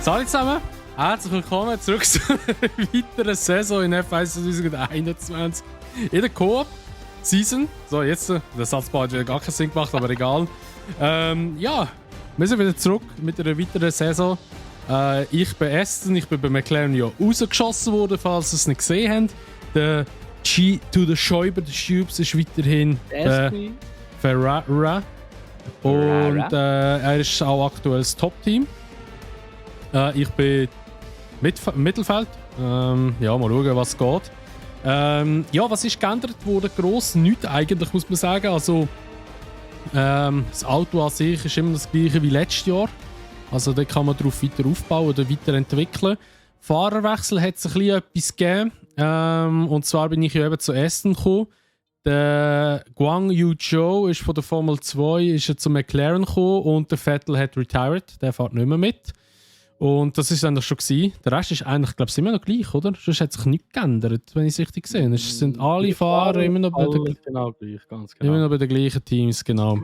Hallo zusammen, herzlich willkommen zurück zu einer weiteren Saison in F1 2021 in der Coop-Season. So, jetzt, der Satzbau hat wieder gar keinen Sinn gemacht, aber egal. Ja, wir sind wieder zurück mit einer weiteren Saison. Ich bin Aston, ich bin bei McLaren ja rausgeschossen worden, falls ihr es nicht gesehen habt. Der G to the Schäuber, der Schubs ist weiterhin Ferrara. Und er ist auch aktuell das Top-Team. Ich bin Mittelfeld. Ja, mal schauen, was geht. Ja, was ist geändert worden? Gross nichts eigentlich, muss man sagen. Also, das Auto an sich ist immer das gleiche wie letztes Jahr. Also, da kann man darauf weiter aufbauen oder weiterentwickeln. Fahrerwechsel hat es ein bisschen etwas gegeben. Und zwar bin ich ja eben zu Aston gekommen. Der Guang Yu Zhou ist von der Formel 2 ist zu McLaren gekommen und der Vettel hat retired. Der fährt nicht mehr mit. Und das war eigentlich schon gewesen. Der Rest ist eigentlich, glaube ich, immer noch gleich, oder? Sonst hat sich nichts geändert, wenn ich es richtig sehe. Es sind alle Fahrer immer noch bei den gleichen Teams, genau.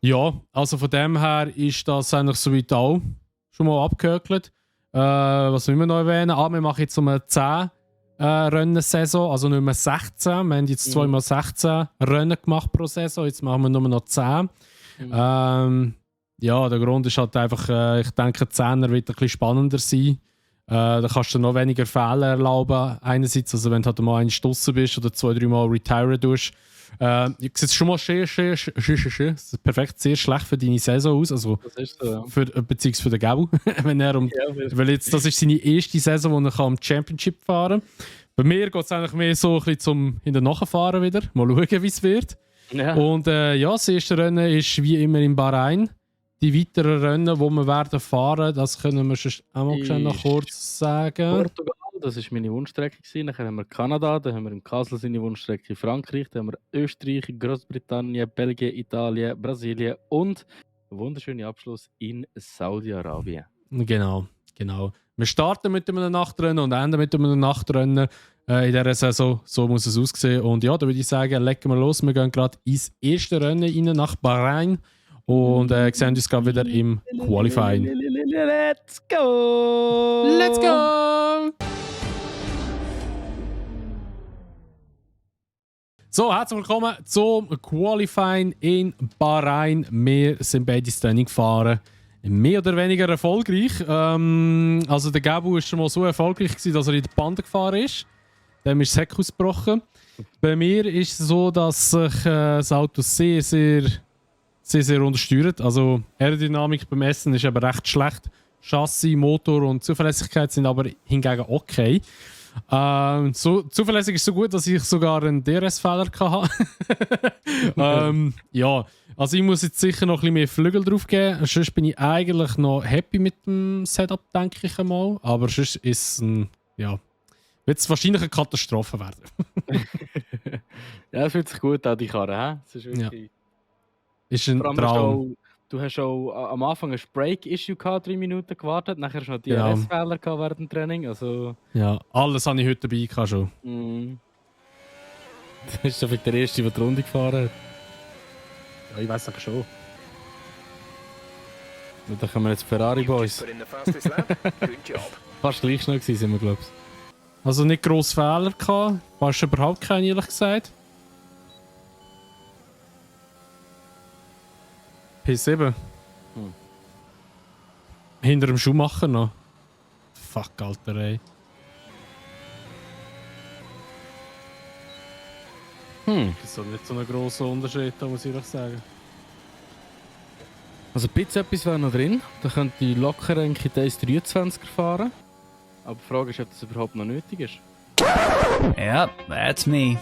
Ja, also von dem her ist das eigentlich soweit auch schon mal abgehökelt. Was will wir noch erwähnen? Wir machen jetzt um eine 10 Rennen-Saison, also nicht mehr 16. Wir haben jetzt zweimal 16 Rennen gemacht pro Saison, jetzt machen wir nur noch 10. Ja, der Grund ist halt einfach, ich denke, 10er wird ein bisschen spannender sein. Da kannst du noch weniger Fehler erlauben. Einerseits, also wenn du halt mal einen Stossen bist oder 2-3 Mal retiren tust. Sieht es schon mal perfekt, sehr schlecht für deine Saison aus. Also das ist so, ja. Beziehungsweise für den Gabu. Wenn er weil jetzt, das ist seine erste Saison, wo er am Championship fahren kann. Bei mir geht es eigentlich mehr so ein bisschen zum in der Nachfahren wieder. Mal schauen, wie es wird. Ja. Und ja, das erste Rennen ist wie immer in Bahrain. Die weiteren Rennen, die wir werden fahren, das können wir schon einmal noch kurz sagen. Portugal, das war meine Wunschstrecke. Dann haben wir Kanada, dann haben wir in Kassel seine Wunschstrecke in Frankreich, dann haben wir Österreich, Großbritannien, Belgien, Italien, Brasilien und ein wunderschöner Abschluss in Saudi-Arabien. Genau. Wir starten mit einem Nachtrennen und enden mit einem Nachtrennen in dieser Saison. So muss es aussehen. Und ja, da würde ich sagen, legen wir los. Wir gehen gerade ins erste Rennen rein nach Bahrain. Und sehen uns gerade wieder im Qualifying. Let's go! Let's go! So, herzlich willkommen zum Qualifying in Bahrain. Wir sind beide ins Training gefahren. Mehr oder weniger erfolgreich. Also der Gabu war schon mal so erfolgreich, dass er in die Bande gefahren ist. Dem ist das Heck ausgebrochen. Bei mir ist es so, dass sich das Auto sehr untersteuert. Also Aerodynamik beim Essen ist eben recht schlecht. Chassis, Motor und Zuverlässigkeit sind aber hingegen okay. So zuverlässig ist so gut, dass ich sogar einen DRS-Fehler hatte. Ja, also ich muss jetzt sicher noch ein bisschen mehr Flügel drauf geben. Sonst bin ich eigentlich noch happy mit dem Setup, denke ich einmal. Aber sonst ist es wird es wahrscheinlich eine Katastrophe werden. Ja, es fühlt sich gut an, die Karre. Es ist wirklich... Ja. Ist ein Traum. Du hast auch am Anfang ein Break-Issue gehabt, 3 Minuten gewartet, nachher hast du noch DRS-Fehler gehabt während dem Training. Also... Ja, alles habe ich heute dabei gehabt schon. Das ist so der Erste, der die Runde gefahren hat. Ja, ich weiß es schon. Und dann kommen wir jetzt Ferrari Boys. Fast gleich schnell gewesen, sind wir, glaube ich. Also nicht grosse Fehler gehabt, fast überhaupt keine, ehrlich gesagt. P7. Hinter dem Schuhmacher noch. Fuck, Alter, ey. Das ist doch nicht so ein grosser Unterschied, muss ich ehrlich sagen. Also ein bisschen etwas wäre noch drin. Da könnte ich locker in Kitais 23er fahren. Aber die Frage ist, ob das überhaupt noch nötig ist. Yep, that's me.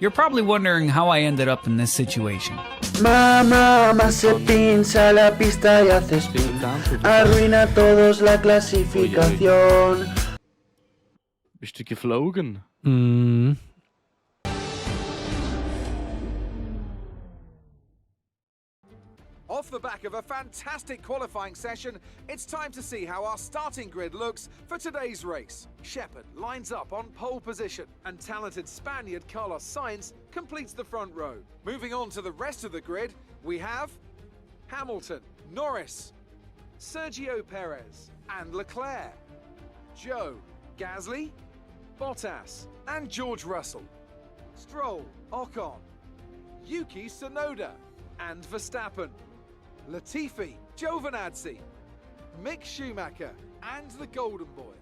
You're probably wondering how I ended up in this situation. Mamá, Mazepin, sale a pista y hace spin. Arruina a todos la clasificación. Bist du geflogen? Off the back of a fantastic qualifying session, it's time to see how our starting grid looks for today's race. Shepherd lines up on pole position, and talented Spaniard Carlos Sainz completes the front row. Moving on to the rest of the grid, we have Hamilton, Norris, Sergio Perez and Leclerc, Joe, Gasly, Bottas and George Russell, Stroll, Ocon, Yuki Tsunoda and Verstappen, Latifi, Giovinazzi, Mick Schumacher and the Golden Boy,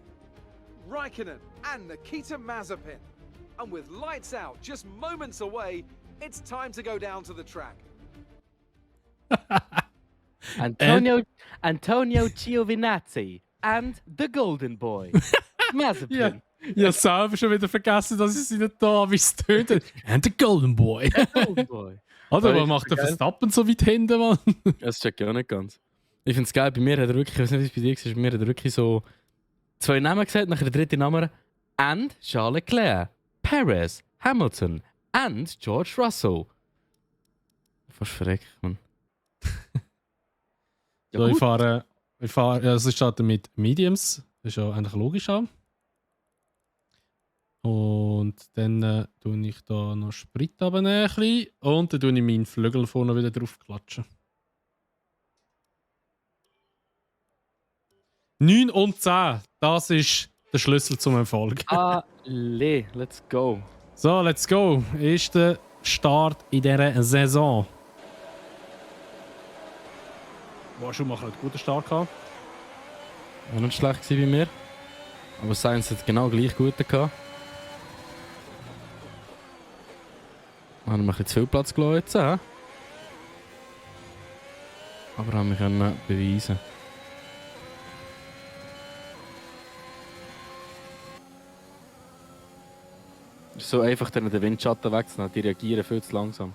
Raikkonen and Nikita Mazepin. And with lights out just moments away, it's time to go down to the track. Antonio Giovinazzi and the Golden Boy. Mazepin. Ja. Ich habe selber schon wieder vergessen, dass ich sie nicht da wie es tönt. And the Golden Boy. Golden Boy. Oder Aber was ich macht der geil. Verstappen so weit hinten, Mann? Das check ich auch nicht ganz. Ich finde es geil, bei mir hat er wirklich, ich weiß nicht, wie es bei dir war, bei mir hat er wirklich so 2 Namen gesagt, nachher der dritte Name. And Charles Leclerc, Perez, Hamilton and George Russell. Fast verreckt, Mann. So, ich fahre, also ich starte mit Mediums. Das ist ja eigentlich logisch auch. Und dann tue ich da noch Sprit abnehmen ein bisschen. Und dann tue ich meinen Flügel vorne wieder drauf klatschen. 9 und 10. Das ist der Schlüssel zum Erfolg. Allez, let's go. So, let's go. Erster Start in dieser Saison. Boah, Schumacher hat einen guten Start gehabt. War nicht schlecht gewesen bei mir. Aber Sainz hat genau gleich gut gehabt. Haben wir ein bisschen zu viel Platz gelassen jetzt, he? Aber haben wir können beweisen. Es ist so einfach, den Windschatten wegzunehmen. Die reagieren viel zu langsam.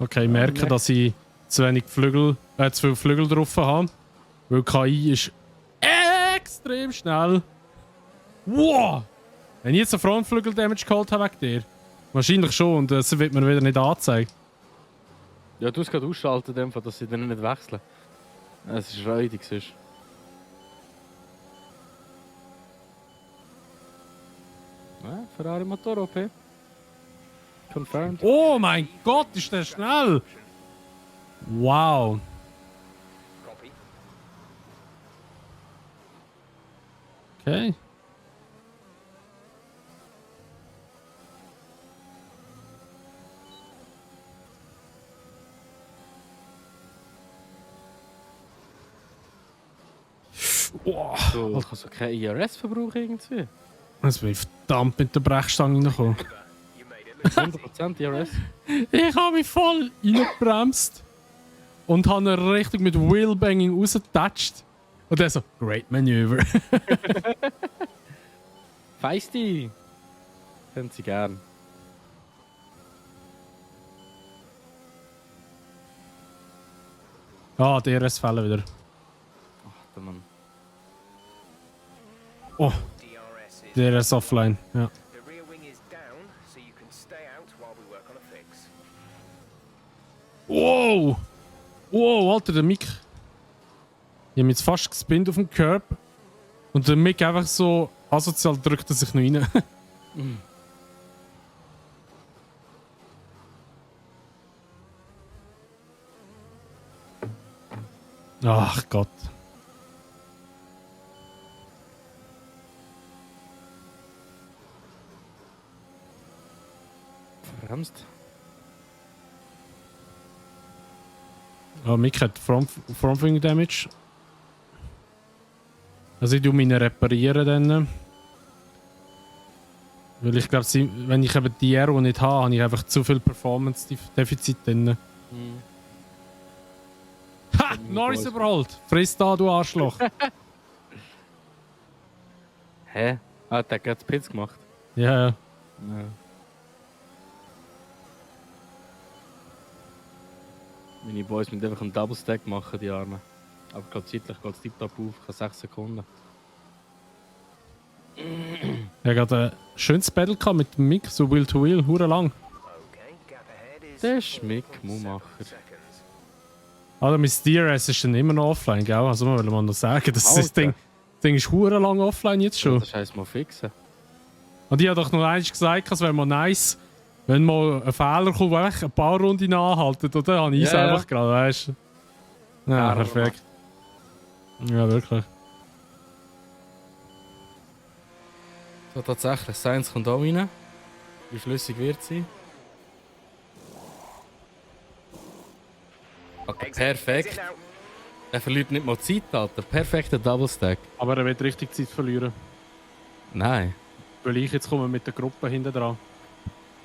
Okay, ich merke, dass ich zu wenig Flügel, zu viele Flügel drauf habe. Weil KI ist extrem schnell. Wow! Wenn ich jetzt einen Frontflügel-Damage geholt habe wegen dir? Wahrscheinlich schon, und es wird mir wieder nicht angezeigt. Ja, du hast gerade ausschalten, in dem Fall, dass sie dann nicht wechseln. Es ist räudig, sonst. Ja, Ferrari Motor OP. Confirmed. Oh mein Gott, ist der schnell! Wow! Okay. Wow. So, ich habe so keinen IRS-Verbrauch irgendwie. Jetzt bin ich verdammt mit der Brechstange reingekommen. 100% IRS. Ich habe mich voll reingebremst und habe ihn richtig mit Wheelbanging rausgetatscht. Und er so, great maneuver. Feisty! Können sie gern. Ah, DRS fällen wieder. Ach, der Mann. Oh, DRS offline, ja. The rear wing is down, so you can stay out while we work on a fix. Wow! Wow, Alter, der Mick. Ich habe mich jetzt fast gespinnt auf dem Curb. Und der Mick einfach so asozial drückt er sich noch rein. Ach Gott. Bremst. Ja, Mick hat Frontwing Damage. Also ich tue meine reparieren dann. Weil ich glaube, wenn ich eben die Aero nicht habe, habe ich einfach zu viel Performance-Defizit drin. Ha! Norris überholt! Friss da, du Arschloch! Hä? Ah, der hat gerade Pits gemacht. Ja, ja. Ja. Meine Boys müssen einfach einen Double Stack machen, die Arme. Aber gerade zeitlich geht es tiptop auf, ich habe 6 Sekunden. Er hat ein schönes Battle gehabt mit dem Mick, so Wheel to Wheel, hure lang. Okay, gap ahead is Der Schmick, Mumacher. seconds. Also mein DRS ist dann immer noch offline, gell? Also man will mal noch sagen, dass das Alter. Ding ist hure lang offline jetzt schon. Das heisst mal fixen. Und ich habe doch noch eins gesagt, es wäre mal nice, wenn mal ein Fehler kommt, wo ein paar Runden anhalten, oder? Dann habe ich es Ja, ja. einfach gerade, weißt du? Ja, perfekt. Ja, wirklich. So, tatsächlich, Sainz kommt auch rein. Wie flüssig wird sie? Alter, Exit perfekt. now. Er verliert nicht mal Zeit, Alter. Perfekter Double Stack. Aber er wird richtig Zeit verlieren. Nein. Weil ich jetzt komme mit der Gruppe hinten dran.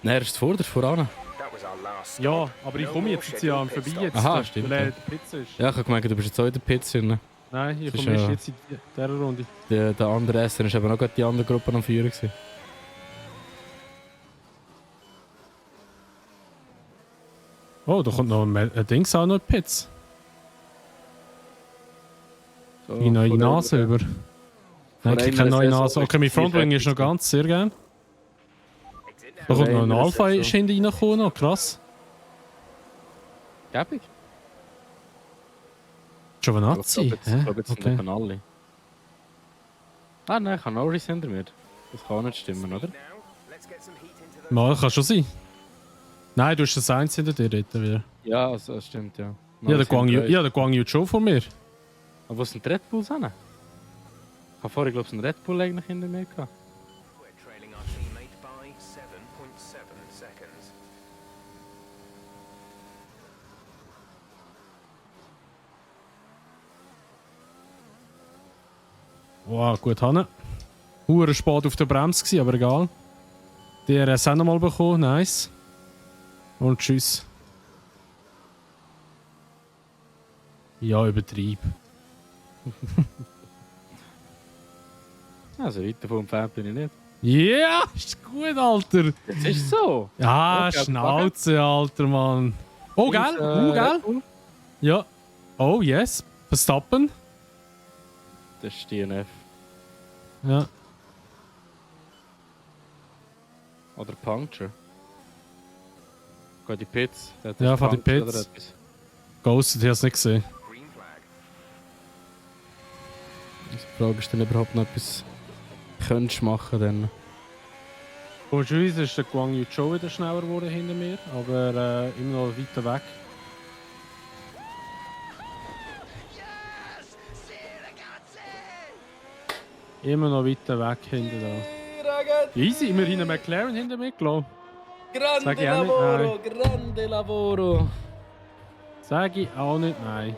Nein, er ist vorderst voran. That was our last stop. Ja, aber ich No komme more jetzt ja am scheduled pit vorbei jetzt. stops. Aha, stimmt, Weil er ja. in der Pizza ist. Ja, ich habe gemerkt, du bist jetzt auch in der Pizza drin. Nein, ich Das ist komme ja- jetzt in dieser Runde. Der andere Esser ist eben auch gerade die andere Gruppe am Führen gewesen. Oh, da kommt noch ein Dings auch noch in die Pizza. So, Die neue von der- Nase über. Nein, einer keine neue Saison Nase. ist Okay, mein die Frontwing ist noch fertig. ganz, sehr gern. Exit Da now. kommt noch ein einer Alpha Saison. ist hinten reingekommen, noch krass. Gäbig? Giovanazzi, Ich glaube, jetzt hä? sind Okay. okay. Alle. Ah nein, ich habe Norris hinter mir. Das kann auch nicht stimmen, oder? Now, let's get some heat into those. Mal, kann schon sein. Nein, du hast das Eins hinter dir dort wieder. Ja, also, das stimmt, ja. Ja, der Guang Yu Zhou von mir. Aber wo sind die Red Bulls hin? Ich habe vorher, glaube ich, einen Red Bull eigentlich hinter mir gehabt. We're trailing our teammate by 7.7 seconds. Wow, gut, Hanne. Hure spät auf der Bremse gewesen, aber egal. Der hat auch nochmal bekommen, nice. Und tschüss. Ja, übertrieb. Also weiter vom Pferd bin ich nicht. Ja, ist gut, Alter. Jetzt ist es so. Ja, Okay, Schnauze, Alter, Mann. Oh, gell? Red Gell? Bull. Ja. Oh, yes. Verstappen. Das ist DNF. Ja. Oder Puncture. Geht die Pits. Ja, von die Pits. Ghosted, ich hab's nicht gesehen. Green flag. Die Frage ist dann überhaupt noch etwas könntest machen dann. Komischerweise ist der Guang Yu Zhou wieder schneller geworden hinter mir, aber immer noch weiter weg. Immer noch weiter weg hinter da. Easy, immerhin ein McLaren hinter mir gelassen. Sag ich auch nicht nein. grande lavoro. Sag ich auch nicht nein.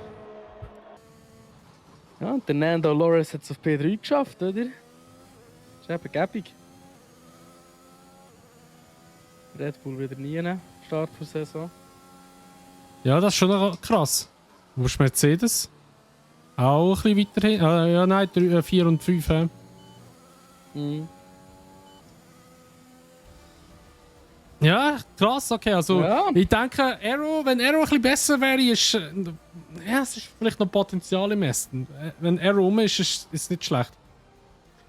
Ja, und der Nando Loris hat es auf P3 geschafft, oder? Ist eben gäbig. Red Bull wieder nie, Start der Saison. Ja, das ist schon noch krass. Wo ist Mercedes? Auch ein bisschen weiter hin. Ja, nein, 4 und 5. Mhm. Ja, krass, okay. Also, Ja. ich denke, wenn Arrow ein bisschen besser wäre, ist. Ja, es ist vielleicht noch Potenzial im Essen. Wenn Arrow rum ist, ist es nicht schlecht.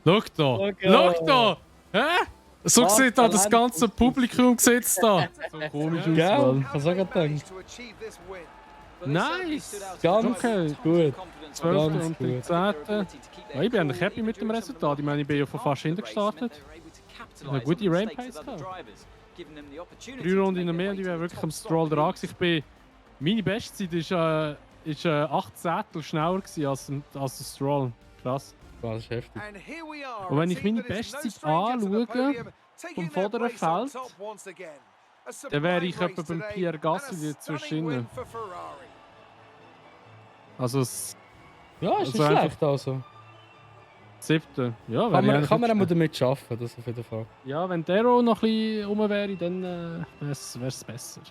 Schau da! Schau da! Hä? So Was sieht da das Talent ganze Publikum sitzt da. So komisch aus, Gell? Mann. Ich hab's auch gedacht. To achieve this win. Nice! Ganz Okay. gut. 12. Ganz und gut. 10. Ja, ich bin eigentlich happy mit dem Resultat. Ich meine, ich bin ja von fast hinten gestartet. Eine gute Rain-Pace gehabt. 3 Runden mehr und ich wäre wirklich am Stroll dran gewesen. Meine Bestzeit ist 8 Zehntel schneller gewesen als der Stroll. Krass. Das ist heftig. And here we are. Und wenn a ich team meine that is no Bestzeit stranger to the anschaue, podium, taking vom their vorderen place on Feld, top once again. A dann wäre ich sublime etwa race beim today Pierre Gasly and a dazwischen. stunning win for Ferrari. Also das Ja, ist Also nicht einfach- schlecht also. 7. Ja, Kann wäre man eigentlich auch nicht schlecht. damit arbeiten, das auf jeden Fall. Ja, wenn der auch noch ein bisschen rum wäre, dann wäre es besser.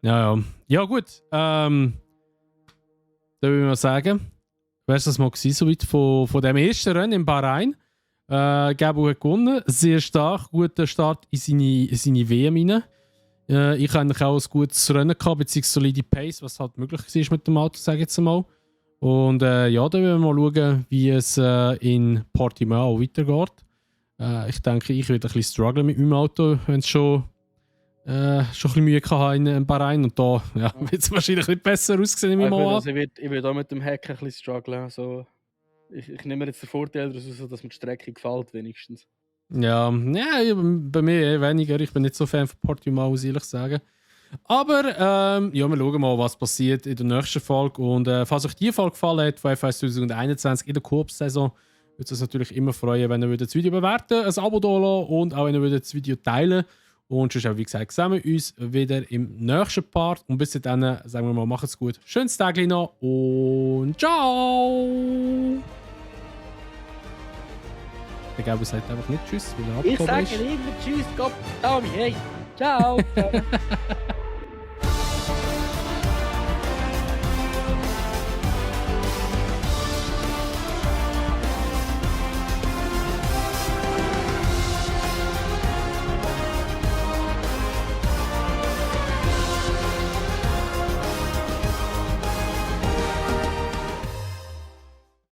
Ja, ja. Ja, gut. Dann würde ich mal sagen, wäre es das mal gewesen, soweit von dem ersten Rennen in Bahrain. Gabu hat gewonnen. Sehr stark. Guter Start in seine WM rein. Ich hatte eigentlich auch ein gutes Rennen gehabt, beziehungsweise solide Pace, was halt möglich war mit dem Auto, sage ich jetzt mal. Und ja, dann werden wir mal schauen, wie es in Portimao weitergeht. Ich denke, ich werde ein bisschen strugglen mit meinem Auto, wenn es schon ein bisschen Mühe hatte in Bahrain. Und da ja, wird es wahrscheinlich nicht besser aussehen, Ich nehme ich mal an. würde auch mit dem Hack ein bisschen strugglen. So Ich nehme mir jetzt den Vorteil daraus, dass mir die Strecke gefällt, wenigstens. Ja, bei mir weniger. Ich bin nicht so Fan von Portimao, muss ich ehrlich sagen. Aber ja, wir schauen mal, was passiert in der nächsten Folge. Und falls euch die Folge gefallen hat, von F1 2021 in der Koop-Saison, würde es uns natürlich immer freuen, wenn ihr das Video bewerten, ein Abo da lassen und auch wenn ihr das Video teilen. Und sonst auch, wie gesagt, sehen wir uns wieder im nächsten Part. Und bis dann, sagen wir mal, macht's gut. Schönes Tag noch und ciao! Ich glaube, er sagt einfach nicht Tschüss, weil er Ich abgehoben sage ist. immer Tschüss, Gott, Tommy, hey, ciao!